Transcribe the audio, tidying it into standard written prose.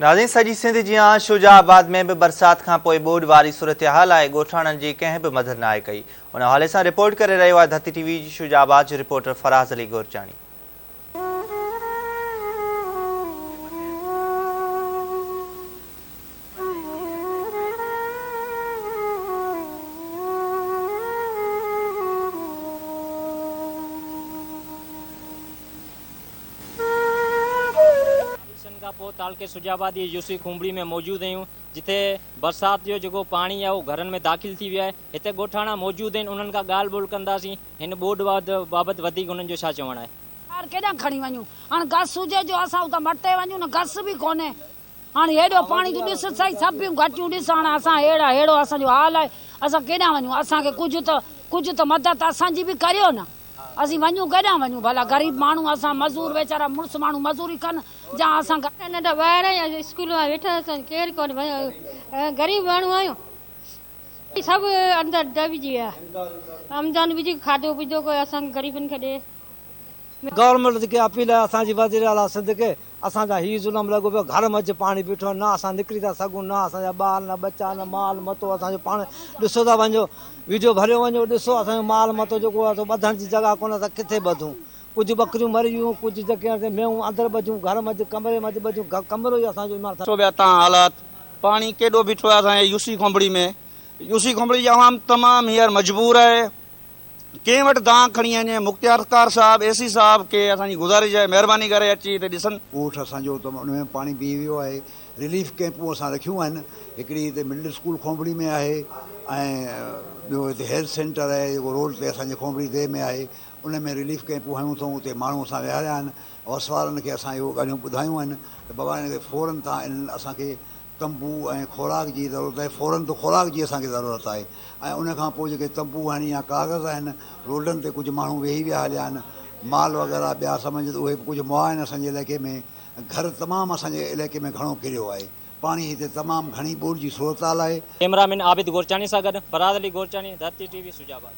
ناظرين سڄي سنڌ جيان شجاع آباد ۾ به برسات کانپوء ٻوڏ واري صورتحال آهي ڳوٺاڻن جي ڪنهن به مدد ناهي ڪئي ان حوالي سان رپورٽ ڪري رهيو آهي ڌرتي ٽي وي جي شجاع آباد جو رپورٽر فراز علي گورچاڻي. بارشن کان پوء تعلقي سجاوادي جي يوسي کنڀڙي ۾ موجود آهيون جتي برسات جو جيڪو پاڻي آهي اهو گهرن ۾ داخل ٿي ويو آهي هتي ڳوٺاڻا موجود آهن انهن کان ڳالهه ٻولهه ڪنداسين هن ٻوڏ بابت وڌيڪ انهن جو ڇا چوڻ آهي. ٻار ڪيڏانهن کڻي وڃون هاڻ گس هجي جو اسان اتان مٽي وڃون نه گس به ڪونهي هاڻ هيڏو پاڻي تون ڏس سهي سڀيون گهٽيون ڏس هاڻ اسان ههڙا ههڙو اسان جو حال آهي اسان ڪيڏانهن وڃون اسان کي ڪجهه ته ڪجهه ته مدد اسان جي به ڪريو نه. اسين وڃون ڪيڏانهن وڃون ڀلا غريب ماڻهو اسان مزور ويچارا مڙس ماڻهو مزوري ڪن جا اسان. ننڍا ٻار آهيون اسڪول مان ويٺا اسان ڪير ڪونهي غريب ماڻهو آهيون سڀ اندر دٻجي ويا رمضان به کاڌو پيتو ڪوئي اسان غريبن کي ڏي. گورنمينٽ کي اپيل آهي اسان جي وزير اعليٰ سنڌ کي اسان جا هي ظلم لڳو پيو گهر منجهه پاڻي بيٺو آهي نه اسان نڪري ٿا سگهون نه اسان جا ٻار نه ٻچا نه مال متو اسان جو پاڻ ڏسو ٿا وڃو ويڊيو ڀريو وڃو ڏسو اسان جو مال متو جيڪو آهي سو ٻڌڻ جي جڳهه ڪونه اسان ڪٿي ٻڌون ڪجهه ٻڪريون مري ويون ڪجهه جيڪي آهن سي مينهون اندر ٻڌيون گهر منجهه ڪمري منجهه ٻڌيون ڪمرو ئي اسان جو ايمان سان ڏسو پيا تان حالات پاڻي ڪيڏو بيٺو آهي اسان جي يوسي کنڀڙي ۾ يوسي کنڀڙي جي عوام تمام هينئر مجبور آهي ڪنهن وٽ دانهن کڻي وڃي، مختيارڪار صاحب، اي سي صاحب کي اسان جي گذارش آهي مهرباني ڪري اچي هتي ڏسن. ڳوٺ اسان جو ته ان ۾ پاڻي بيهي ويو آهي، رليف ڪئمپون اسان رکيون آهن، هڪڙي هتي مڊل اسڪول کونڀڙي ۾ آهي ۽ ٻيو هتي هيلٿ سينٽر آهي جيڪو روڊ تي اسان جي کونڀڙي ديهه ۾ آهي، ان ۾ رليف ڪئمپون هنيون اٿئون، اتي ماڻهو اسان ويهاريا آهن، وس وارن کي اسان اهو ڳالهيون ٻڌايون آهن ته بابا هن کي فورن تان انهن اسان کي تنبو ۽ خوراڪ جي ضرورت آهي، فورن ته خوراڪ جي اسان کي ضرورت آهي ۽ ان کان پوء جيڪي تنبو آهن يا ڪاغذ آهن، روڊن تي ڪجهه ماڻهو ويهي ويا هليا آهن، مال وغيره ٻيا سمجهه ته اهي به ڪجهه مئا آهن اسان جي علائقي ۾، گهر تمام اسان جي علائقي ۾ گهڻو ڪريو آهي، پاڻي هتي تمام گهڻي ٻوڏ جي صورتحال آهي. ڪئميرا مين عابد گورچاڻي سان گڏ فراز علي گورچاڻي، ڌرتي ٽي وي، سجاوال.